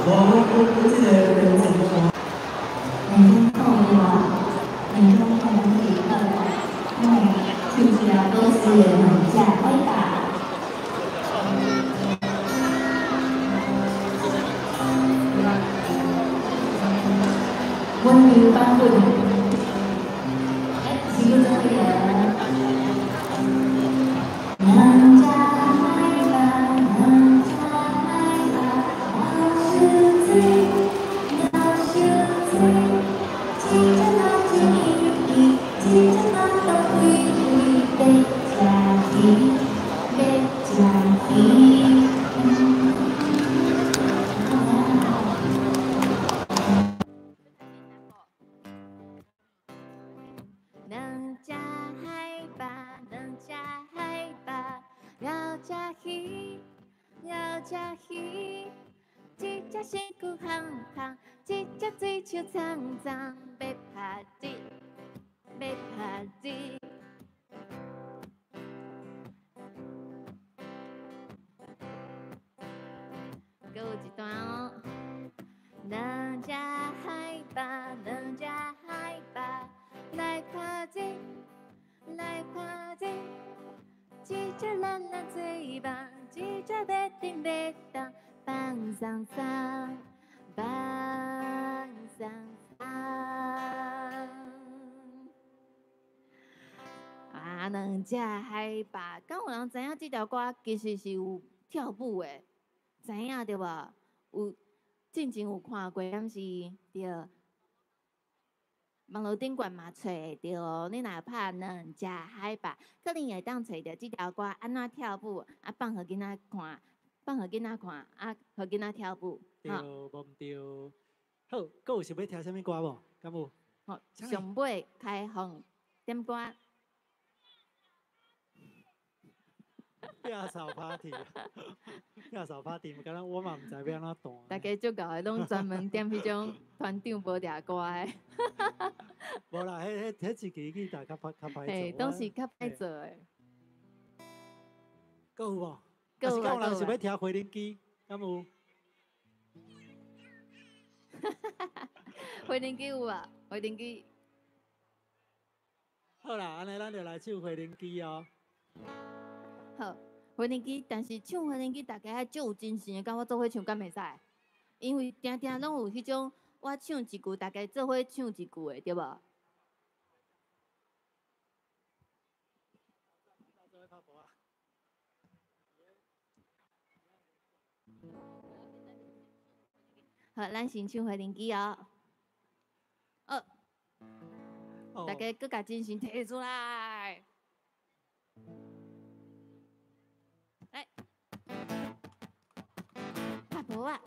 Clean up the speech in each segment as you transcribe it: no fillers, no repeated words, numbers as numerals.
无，我这个编辑我。2,020好，唱一条老师的两只海豹。温柔版本。哎，是不这个？两只海豹，两只海豹，闹水，闹水，一只猫一一，一只猫都开开，欲食鱼，欲食鱼。两只海豹，两只海豹，要食鱼，要食鱼。一只身躯红红，一只水手长长，欲拍子，欲拍子。阁有一段哦。两只海豹，两只海豹，来拍子，来拍子。一只蓝蓝嘴巴，一只欲振欲动，放松松，放松松。啊，两只海豹，敢有人知影这条歌其实是有跳舞的？知影对无？有进前有看过，敢是对？网路顶悬嘛揣会著，你若拍两只海豹，可能会当揣著这条歌按怎跳舞，啊放予囡仔看，放予囡仔看，啊予囡仔跳舞。对，无毋对。好，阁有想欲听啥物歌无？敢有？好，上尾开放点歌。摒扫 party，摒扫 party，敢若我嘛毋知欲按怎弹。大家足𠢕的，拢专门点彼种团长无掠歌的。无啦，彼一支吉他较歹较歹做。嘿，拢是较歹做的。阁有无？还是敢有人想欲听回音机？敢有？回音机有无？回音机。好啦，按呢咱就来唱回音机哦。好，回音机，但是唱回音机，大家爱足有精神的，佮我做伙唱敢袂使？因为定定拢有彼种，我唱一句，大家做伙唱一句的，对无？好，咱先唱回音机哦。哦，大家阁共精神提出来。来，拍鼓仔。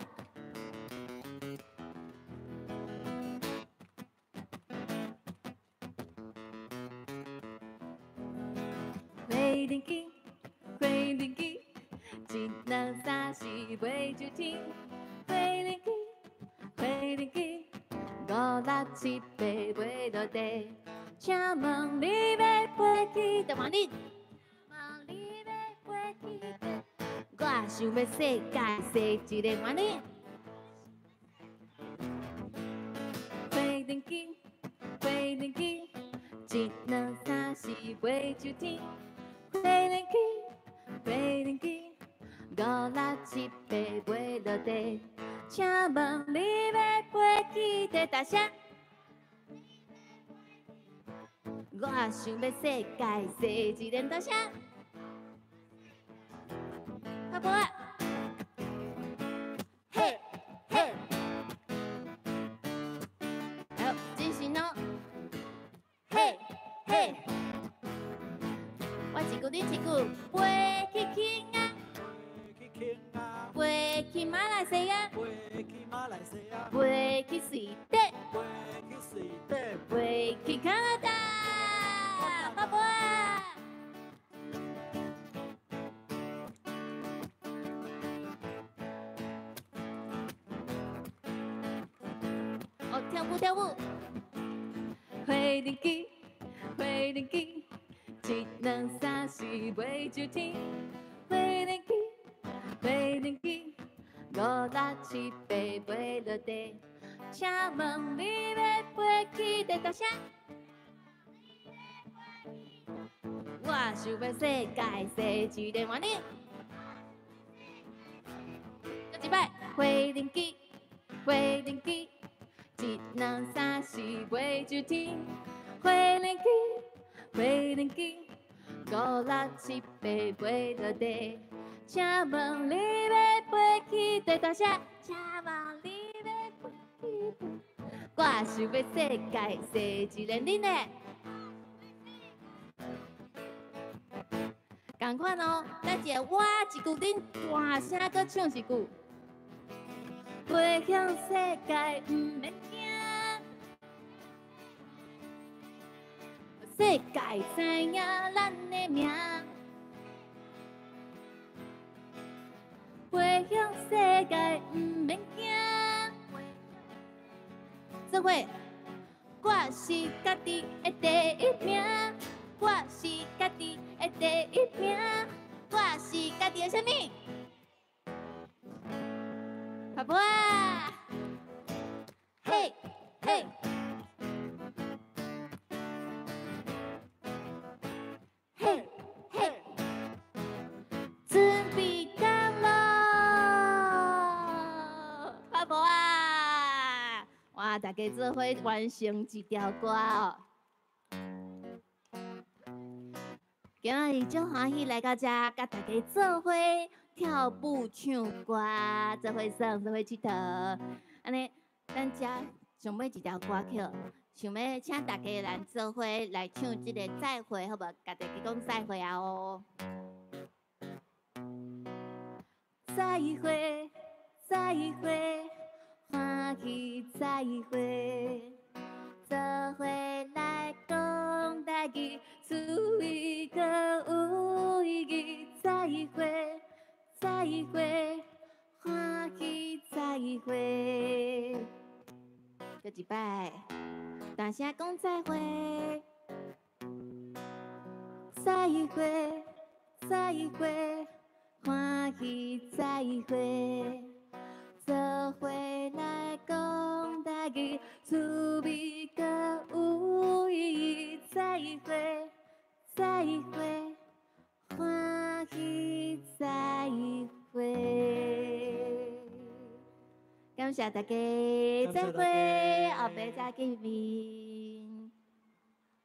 回音机，回音机，一两三四飞上天。回音机，回音机，五六七八飞落地。请问你欲飞去佗位？你问你欲飞去佗？我想欲世界踅一个圆。你回音机，回音机，一两三四飞上天。回音机，回音机，五六七八飞落地。请问你欲飞去佗？大声！我想欲世界踅一轮，大声！拍鼓仔！嘿，嘿，好，精神哦！嘿，嘿，我一句你一句，飞去肯亚，飞去马来西亚，飞去瑞典，飞去加拿大，拍鼓仔！哦，跳舞跳舞，回音机，回音机，一两三四飞上天，回音机，回音机，五五六七八飞落地。请问你欲飞去佗佗声？我想欲世界踅一个圆顶。阁一摆，火轮机，火轮机，一两三四飞上天。火轮机，火轮机，五六七八飞落地。请问你欲飞去佗佗声？请问你欲飞去佗？我想欲世界踅一个恁的。仝款哦，咱一个我一句，恁大声阁唱一句。飞向世界毋免惊，世界知影咱的名。飞向世界毋免惊，做伙，我是家己的第一名，我是家己的第一名，我是家己的啥物？拍噗仔，嘿，嘿，嘿，嘿，准备降落，拍噗仔，哇，大家做伙完成一条歌哦。今仔日足欢喜来到遮，佮大家做伙跳舞唱歌，做伙耍，做伙𨑨迌。按呢，咱遮上尾一条歌曲，想欲请大家咱做伙来唱这个再会，好无？共大家讲再会啊哦！再会，再会，欢喜再会，做伙来讲台语，滋味阁有意义。再会，再会，欢喜再会。阁一摆，大声讲再会，再会，再会，欢喜再会，做伙来讲台语，滋味阁有意义。再会，再会，欢喜再会。感谢大家，再会，后摆再见面。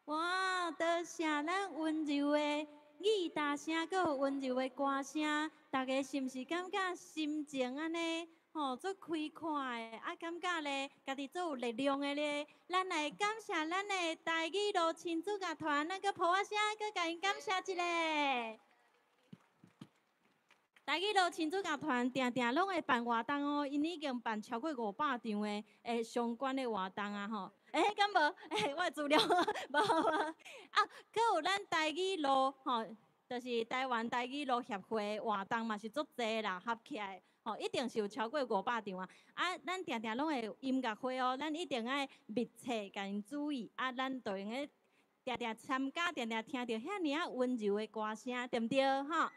哇，多谢咱温柔的语大声，阁有温柔的歌声，大家是毋是感觉心情按呢？吼，足开阔的，啊，感觉咧，家己足有力量的咧。咱来感谢咱的台语路亲子乐团，咱阁噗仔声，阁共𪜶感谢一下。台语路亲子乐团定定拢会办活动哦，𪜶已经办超过500场的相关的活动啊吼。欸，敢无？欸，我的资料无无。啊，阁有咱台语路吼，就是台湾台语路协会活动嘛是足济啦，合起来吼，一定是有超过500场啊。啊，咱定定拢会有音乐会哦，咱一定爱密切共𪜶注意，啊，咱就用个定定参加，定定听著遐尔仔温柔的歌声，对毋对？吼。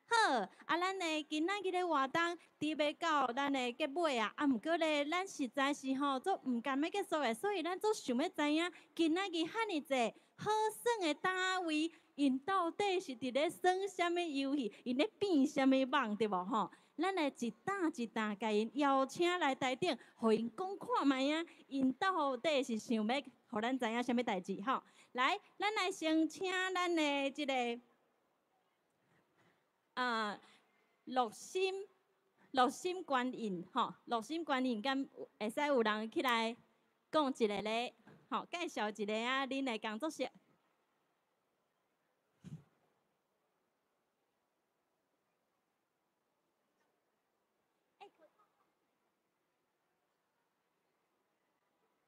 好，啊，咱的今仔日的活动伫欲到咱的结尾啊，啊，毋过咧，咱实在是吼足毋甘欲结束的，所以咱足想欲知影今仔日遐尔济好耍的单位，𪜶到底是伫咧耍啥物游戏，𪜶咧变啥物梦，对无吼？咱来一担一担共𪜶邀请来台顶，予𪜶讲看觅啊，𪜶到底是想欲予咱知影啥物代志吼？来，咱来先请咱的这个。啊，乐心乐心观音吼，乐心观音敢会使有人起来讲一下咧？吼，介绍一下啊，恁的工作室。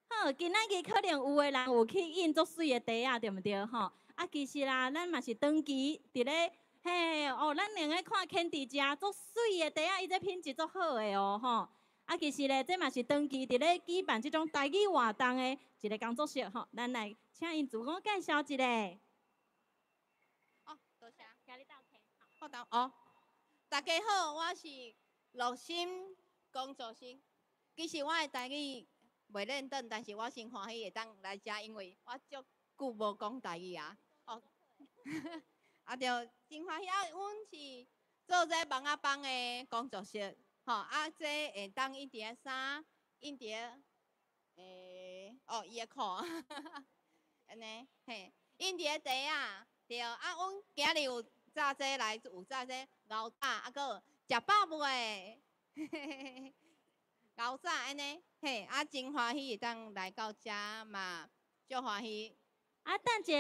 好，今仔日可能有的人有去印足媠的袋仔，对毋对？吼，啊，其实啦，咱嘛是长期伫咧。嘿，哦，咱两个看肯迪食足媠的袋仔，伊这品质足好的哦，吼。啊，其实咧，这嘛是长期伫咧举办这种台语活动的一个工作室，吼。咱来请𪜶自我介绍一下。哦，多谢，请你斗客。好，哦，大家好，我是乐心工作室。其實我的台語袂輪轉，但是我真歡喜會當來遮，因為我足久無講台語啊。哦，啊著真歡喜啊！阮是做這網仔幫的工作室，吼啊，這會當印佇衫，印佇哦，伊的褲，按呢嘿，印佇袋仔，對啊，阮今日有紮這來，有紮這牛仔，啊，閣有食飽未？牛仔按呢，嘿，啊，真歡喜會當來到遮嘛，足歡喜。啊，等者，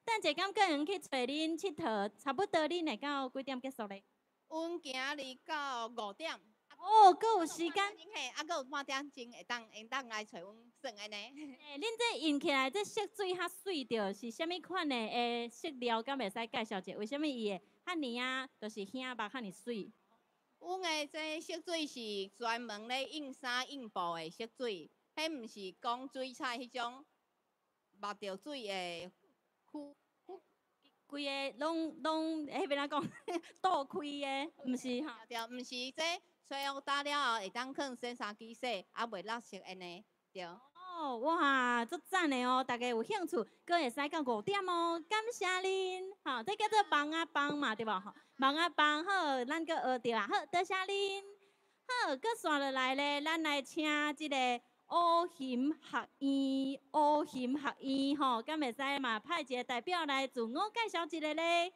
等者，敢閣會用去揣恁𨑨迌？差不多恁會到幾點結束咧？阮今日到5點。哦，閣有時間。嘿，啊，閣有半點鐘會當來揣阮耍按呢。欸，恁這印起來這色水較媠著，是啥物款的？的色料，敢會使介紹者？為啥物伊會遐爾仔，就是顯目遐爾媠？阮的這色水是專門咧印衫印布的色水，彼毋是講水彩彼種目著水的糊。規个攏彼欲按怎講？倒開的，毋是吼？對，毋是這吹予焦了後會當囥洗衫機洗，啊袂落色按呢，對。哦，哇，足讚的哦！大家有興趣，閣會使到5點哦。感謝恁，吼，這叫做網仔幫嘛，對無？吼，網仔幫好，咱閣學著啊。好，多謝恁。好，閣紲落來咧，咱來請這個烏熊學院，烏熊學院吼，敢會使嘛派一個代表來自我介紹一下咧？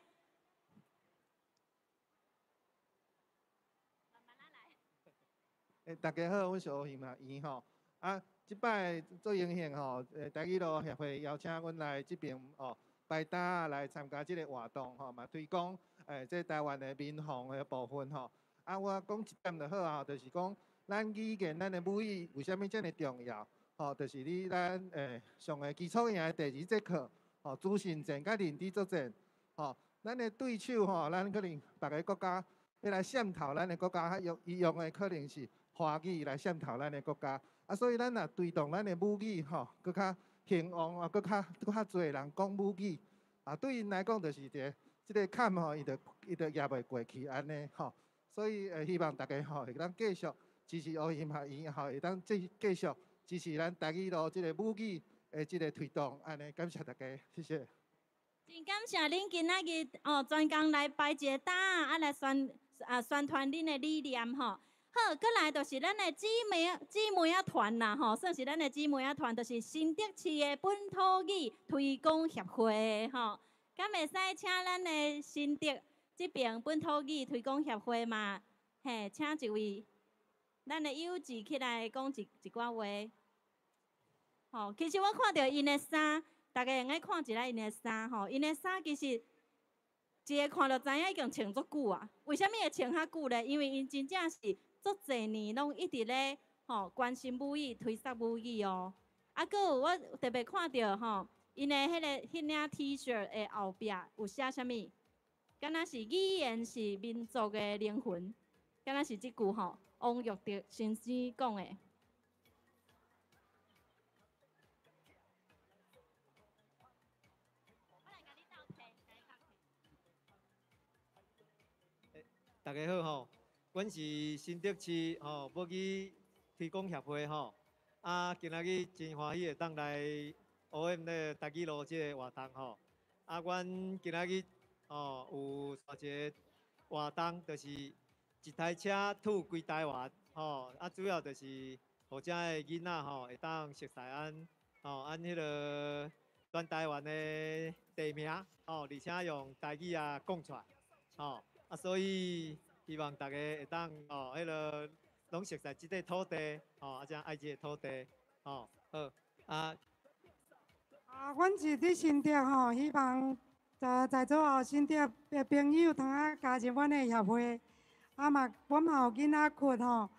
欸，大家好，阮是烏熊學院吼。啊，這擺足榮幸吼，台語路協會邀請阮來這爿哦，擺擔來參加這個活動吼，嘛推廣這台灣的民防的部分吼。啊，我講一點就好啊，就是講咱語言、咱的母語為啥物遮爾重要？吼，就是你咱上個基礎營的第二節課，吼，資訊戰佮認知作戰，吼，咱的對手吼，咱可能別个國家欲來滲透咱的國家，用伊用的可能是華語來滲透咱的國家，啊，所以咱若推動咱的母語吼，閣較興旺啊，閣較濟人講母語，啊，對𪜶來講就是一個這個坎吼，伊就攑袂過去按呢吼，所以希望大家吼會當繼續支持烏熊學院，吼會當繼續支持咱台語路這個母語的這個推動，按呢感謝大家，謝謝。真感謝恁今仔日哦，專工來擺一個擔，啊來宣傳恁的理念吼。好，閣來就是咱的姊妹仔團啦吼，算是咱的姊妹仔團，就是新竹市的本土語推廣協會吼。敢會使請咱的新竹這爿本土語推廣協會嘛？嘿，請一位咱的友志起來講一寡話。吼，其實我看著𪜶的衫，大家會用看一下𪜶的衫吼，𪜶的衫其實一个看就知影已經穿足久啊。為啥物會穿較久咧？因為𪜶真正是足濟年攏一直咧吼關心母語、推捒母語哦。啊，閣有我特別看著吼，𪜶的彼領 T 恤的後壁有寫啥物？敢若是語言是民族的靈魂，敢若是這句吼，王育德先生講的。大家好吼，阮是新竹市吼母語推廣協會吼，啊，今仔日真歡喜會當來 OM 咧台語路這個活動吼，啊，阮今仔日吼有帶一個活動，就是一台車吐規台灣吼，啊，主要就是予遮的囡仔吼會當熟悉按吼按彼个全台灣的地名吼，而且用台語啊講出來吼。啊，所以希望大家會當哦，彼个攏熟悉這塊土地，吼，啊，遮愛這个土地，吼，好啊。啊，阮是佇新竹吼，希望在座哦新竹的朋友通仔加入阮的協會，啊嘛，阮嘛有囡仔群吼，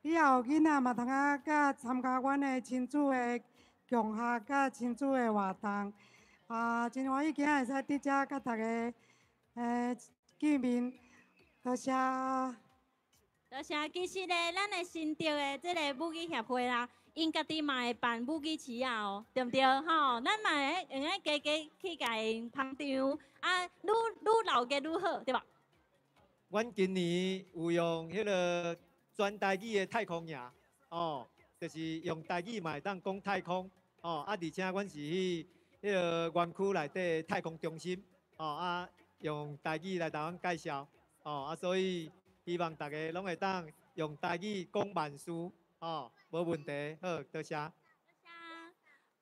以後有囡仔嘛通仔佮參加阮的親子的共學佮親子的活動，啊，真歡喜今仔會使佇遮佮大家見面，多謝。多謝。其實咧，咱的新竹的這个母語協會啦，𪜶家己嘛會辦母語市仔哦，對毋對？吼，咱嘛會用得加加去共𪜶捧場，啊，愈老家愈好，對無？阮今年有用彼个全台語的太空營哦，就是用台語嘛會當講太空哦。啊，而且阮是去彼个園區內底太空中心哦，啊，用台語來台灣介紹哦，啊，所以希望大家攏會當用台語講萬事哦，無問題。好，多謝。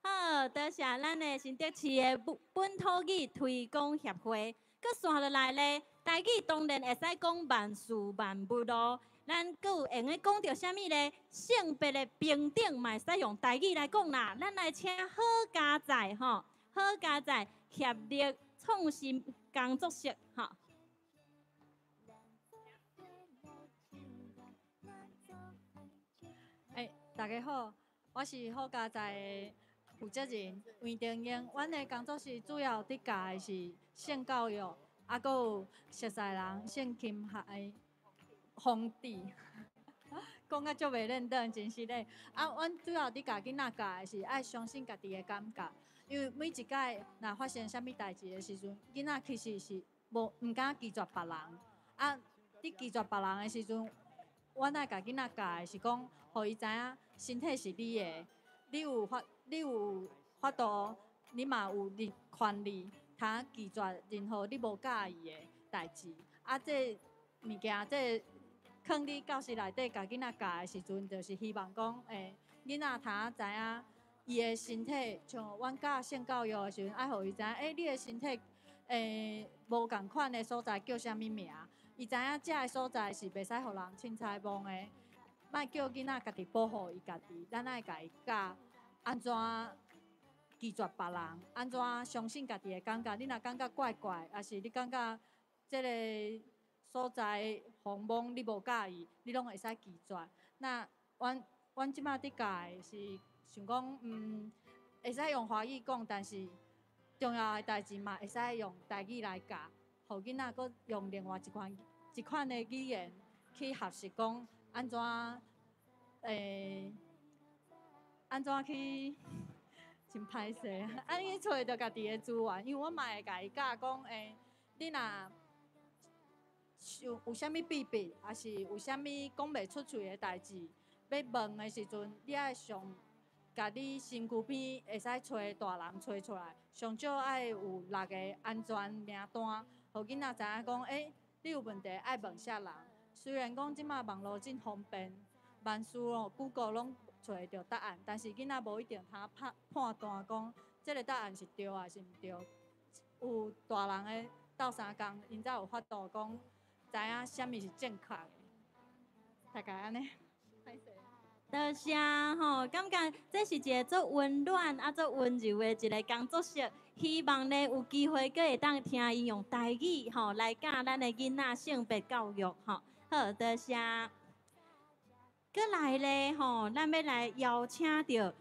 好，多謝咱的新竹市的本土語推廣協會。閣紲落來咧，台語當然會使講萬事萬物咯。咱閣有閒咧講著啥物咧？性別的平等嘛會使用台語來講啦。咱來請好佳哉吼，好佳哉協力創新工作室吼。欸，大家好，我是好佳哉的負責人黃定英。阮的工作室主要佇教的是性教育，啊，閣有熟似人性侵害防治。講甲足袂輪轉，真失禮。啊，阮主要佇教囡仔教的是愛相信家己的感覺，因為每一擺若發生啥物代誌的時陣，囡仔其實是無毋敢拒絕別人。啊，佇拒絕別人的時陣，阮愛共囡仔教的是講，予伊知影身體是你的，你有法度，你嘛有權利通拒絕任何你無佮意的代誌。啊，這物件這囥佇教室內底，共囡仔教的時陣，就是希望講，囡仔通知影伊的身體，像阮教性教育的時陣，愛予伊知影，你的身體，無仝款的所在叫啥物名？伊知影這个所在是袂使予人凊彩摸的，莫叫囡仔家己保護伊家己，咱愛共伊教按怎拒絕別人，按怎相信家己的感覺。你若感覺怪怪，抑是你感覺這个所在予摸你無佮意，你攏會使拒絕。那阮這馬佇教的是想講，會使用華語講，但是重要的代誌嘛會使用台語來教，予囡仔閣用另外一款的語言去學習講按怎，按怎去真歹勢，啊，去揣著家己的資源，因為我嘛會共伊教講，你若有啥物秘密，抑是有啥物講袂出喙的代誌，欲問的時陣，你愛上共你身軀邊會使揣大人揣出來，上少愛有六个安全名單，予囡仔知影講，你有問題愛問啥人。雖然講這馬網路真方便，萬事哦，Google 攏揣會著答案，但是囡仔無一定通判斷講，這个答案是對抑是毋對。有大人的鬥相共，𪜶才有法度講知影啥物是正確的。大概按呢。多謝吼，感覺這是一个足溫暖啊、足溫柔的一个工作室。希望呢有機會閣會當聽𪜶用台語吼來教咱的囡仔性別教育吼。好，多謝。閣來咧吼，咱欲來邀請著，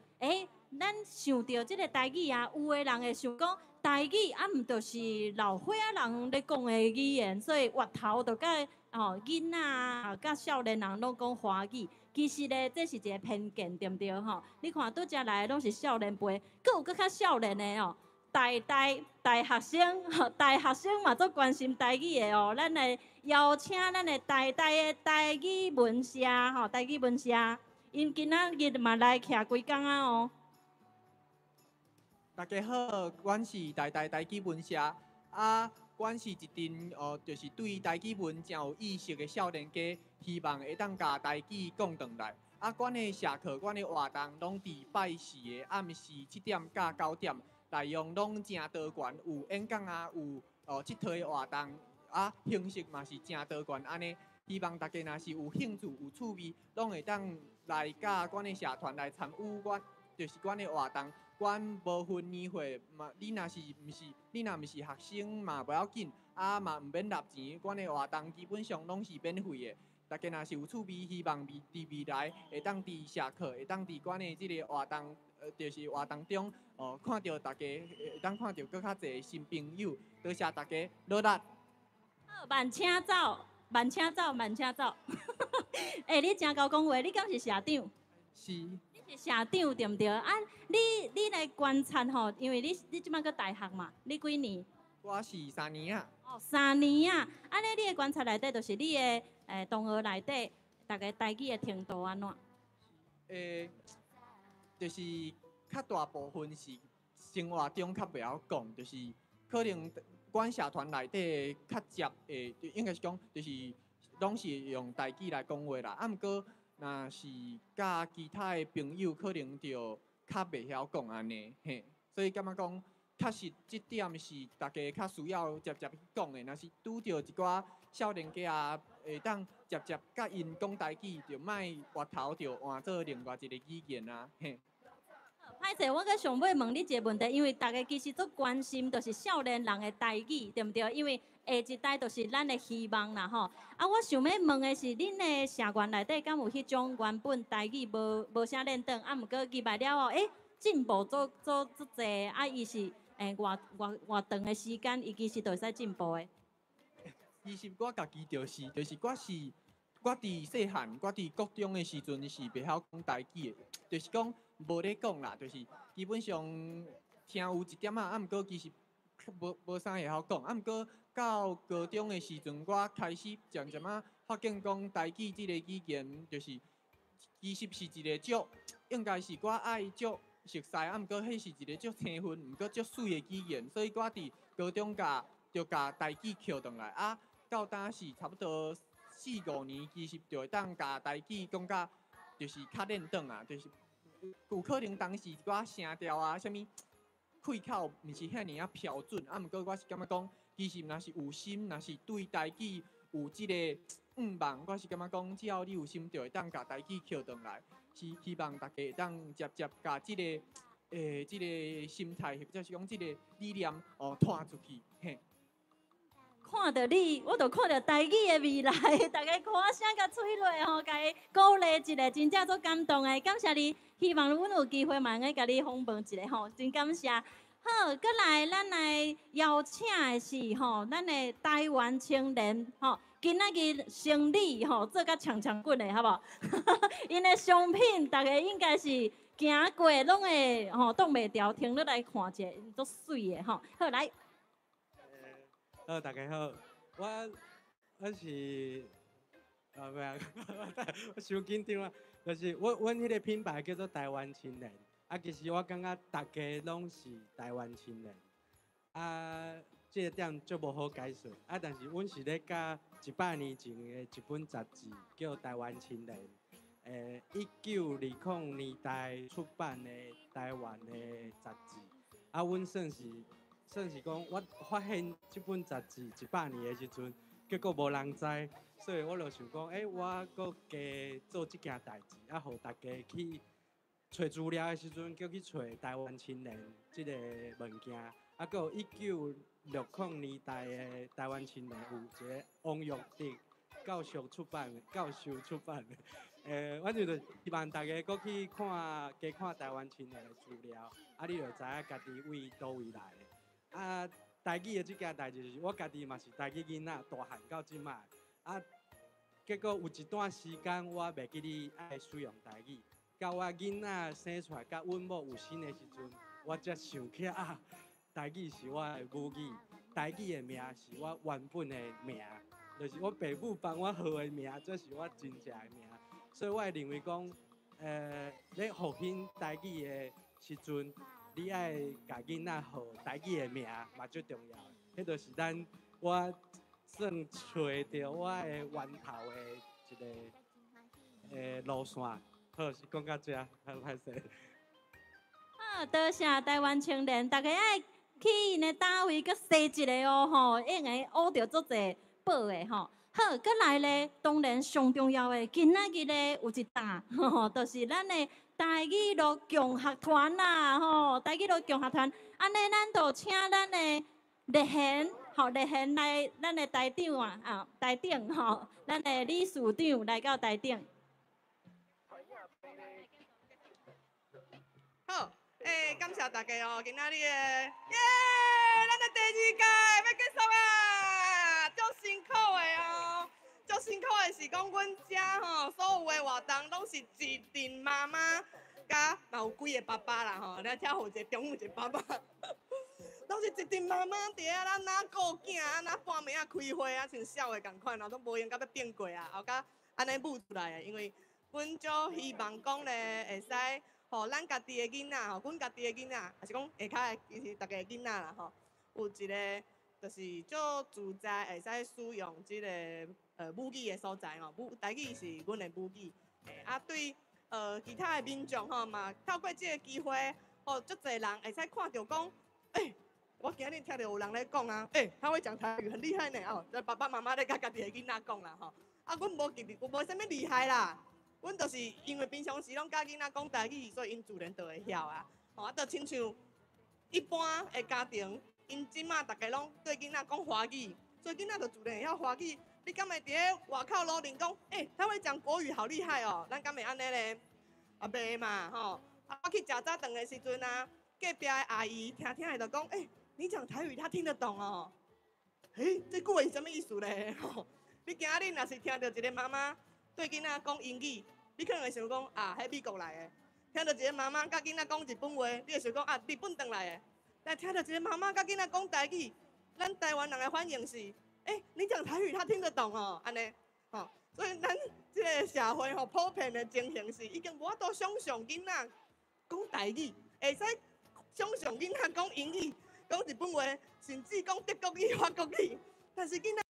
咱想著這个台語啊，有的人會想講台語啊，毋就是老歲仔人咧講的語言，所以越頭就佮吼囡仔啊，佮少年人攏講華語。其實咧，這是一个偏見，對毋對吼？你看拄才來的攏是少年輩，閣有閣較少年的哦，大學生，大學生嘛足關心台語的哦。咱來邀請咱的台大的台語文社吼，台語文社，𪜶今仔日嘛來徛幾工仔哦。大家好，阮是台大台語文社，啊，阮是一陣哦，就是對台語文誠有意識的少年家，希望會當共台語講轉來。啊，阮的社課、阮的活動攏佇拜四的暗時7點到9點，內容攏誠多元，有演講啊，有𨑨迌的活動，啊，形式嘛是誠多元按呢。希望大家若是有興趣、有趣味，攏會當來佮阮的社團來參與阮，就是阮的活動。阮無分年歲嘛，你若毋是學生嘛無要緊，啊嘛毋免納錢。阮的活動基本上攏是免費的。大家若是有趣味，希望佇未來會當佇社課，會當佇阮的這个活動，就是活動中，哦，看著大家，會當看著閣較濟新朋友。多謝大家努力。好，慢請走，慢請走，慢請走。你誠𠢕講話，你敢是社長？是。你是社長對毋對？啊，你來觀察吼，因為你這擺閣大學嘛，你幾年？我是3年啊。哦，3年啊！按呢，你的觀察內底，就是你的同學內底，逐家台语的程度按怎？就是较大部分是生活中較袂曉講，就是可能阮社團內底較接的，應該是講就是攏是用台語來講話啦。啊，毋過若是佮其他的朋友，可能就較袂曉講按呢，嘿。所以感覺講，確實這點是大家較需要捷捷去講的。若是拄著一寡少年家啊，會當捷捷佮𪜶講台語，就莫回頭就換做另外一个語言啊，嘿。歹勢，我閣想欲問你一个問題，因為大家其實足關心，就是少年人的台語，對毋對？因為下一代就是咱的希望啦，吼。啊，我想欲問的是，恁的社員內底敢有彼種原本台語無無啥輪轉，啊，毋過入來了後，進步足足足濟，啊，伊是偌偌偌長的時間，伊其實就會使進步的。其實我家己就是，就是我是我佇細漢，我佇國中的時陣是袂曉講台語的，就是講無咧講啦，就是基本上聽有一點仔，啊，毋過其實無無啥會曉講，啊，毋過到高中的時陣，我開始漸漸仔發現講台語這個語言，就是其實是一個足，應該是我愛足熟悉，啊，毋過彼是一個足生分，毋過足媠的語言，所以我佇高中共就共台語抾轉來，啊，到當時差不多四五年，其實就會當共台語講甲就是較輪轉啊，就是有可能當時一寡聲調啊，啥物開口毋是遐爾仔標準，啊，毋過我是感覺講，其實若是有心，若是對台語有這个願望，我是感覺講，只要你有心，就會當共台語抾轉來。是希望大家會當捷捷共這个這个心態，或者是講這个理念哦，傳出去，嘿。看著你，我就看著台語的未來，大家歌聲共吹落吼，共伊鼓勵一下，真正足感動的。感謝你，希望阮有機會嘛會共你訪問一下吼，真感謝。好，閣來咱來邀請的是吼，咱的台灣青年吼，今仔日生理吼做甲強強滾的，好無？𪜶的商品，大家應該是行過攏會吼擋袂牢，停落來看者，足媠的吼。好，來。好，大家好，我我是啊，袂啊，我傷緊張啊，就是我阮彼个品牌叫做台灣青年，啊，其實我感覺逐家攏是台灣青年，啊，這個點足無好解釋，啊，但是阮是咧佮100年前的一本雜誌叫《台灣青年》，1920年代出版的台灣的雜誌，啊，阮算是。算是講，我發現這本雜誌100年的時陣，結果無人知，所以我就想講，我閣加做這件代誌，啊，予大家去揣資料的時陣，閣去揣台灣青年這个物件，啊，閣有1960年代的台灣青年有一个王育德教授出版的，教授出版的，反正就希望大家閣去看，加看台灣青年的資料，啊，你就知影家己為佗位來的。啊，台語的這件代誌就是我家己嘛是台語囡仔，大漢到這擺，啊，結果有一段時間我袂記得愛使用台語，到我囡仔生出來，佮阮某有新的時陣，我才想起啊，台語是我的母語，台語的名是我原本的名，就是我爸母幫我號的名，這是我真正的名，所以我會認為講，咧復興台語的時陣。你愛共囡仔號台語的名嘛足重要的，彼就是咱我算揣著我的源頭的一个路線。好，是講到這，好歹勢。好，多謝台灣青年，大家愛去𪜶的單位閣踅一下哦吼，應該學著足濟寶的吼。好，閣來咧，當然上重要的，今仔日咧有一搭，吼，就是咱的台語路共學團啦，吼，台語路共學團，按呢，咱就請咱的麗賢，吼，麗賢來咱的台長啊，啊，台頂吼，咱的理事長來到台頂。好，感謝大家哦，今仔日的，耶，咱的第二屆欲結束啊，足辛苦的哦，足辛苦的是講阮遮吼，所有的活動攏是一陣媽媽，佮嘛有幾个爸爸啦吼，咱遮有一个中有一個爸爸，攏是一陣媽媽佇遐咱哪顧囝，啊哪半暝仔開會啊，像痟的仝款，然後攏無閒到欲變過啊，後佮按呢舞出來的，因為阮足希望講咧，會使予咱家己的囡仔吼，阮家己的囡仔，抑是講下跤的，其實逐家的囡仔啦吼，有一个就是足自在會使使用這个母語的所在吼，母台語是阮的母語。啊，對其他的民眾吼嘛，透過這个機會，予足濟人會使看著講，欸，我今日聽著有人咧講啊，欸，他會講台語，很厲害呢哦，這爸爸媽媽咧共家己的囡仔講啦吼。啊，阮無特別，無啥物厲害啦，阮就是因為平常時攏佮囡仔講台語，所以𪜶自然就會曉啊。吼，啊，就親像一般的家庭，𪜶這馬逐家攏對囡仔講華語，所以囡仔就自然會曉華語。你敢會佇咧外口路頂講，欸，他會講國語，好厲害哦！咱敢會按呢咧？啊，袂嘛，吼。啊，我去食早頓的時陣啊，隔壁的阿姨聽聽伊就講，欸，你講台語，他聽得懂哦。欸，這句話是啥物意思咧？吼，你今仔日若是聽著一个媽媽對囡仔講英語，你可能會想講啊，彼美國來的；聽著一个媽媽佮囡仔講日本話，你會想講啊，日本轉來的。但聽著一个媽媽佮囡仔講台語，咱台灣人的反應是，欸，你講台語，他聽得懂哦，按呢，吼，所以咱這个社會吼，普遍的情形是，已經無法度想像囡仔講台語，會使想像囡仔講英語、講日本話，甚至講德國語、法國語，但是囡仔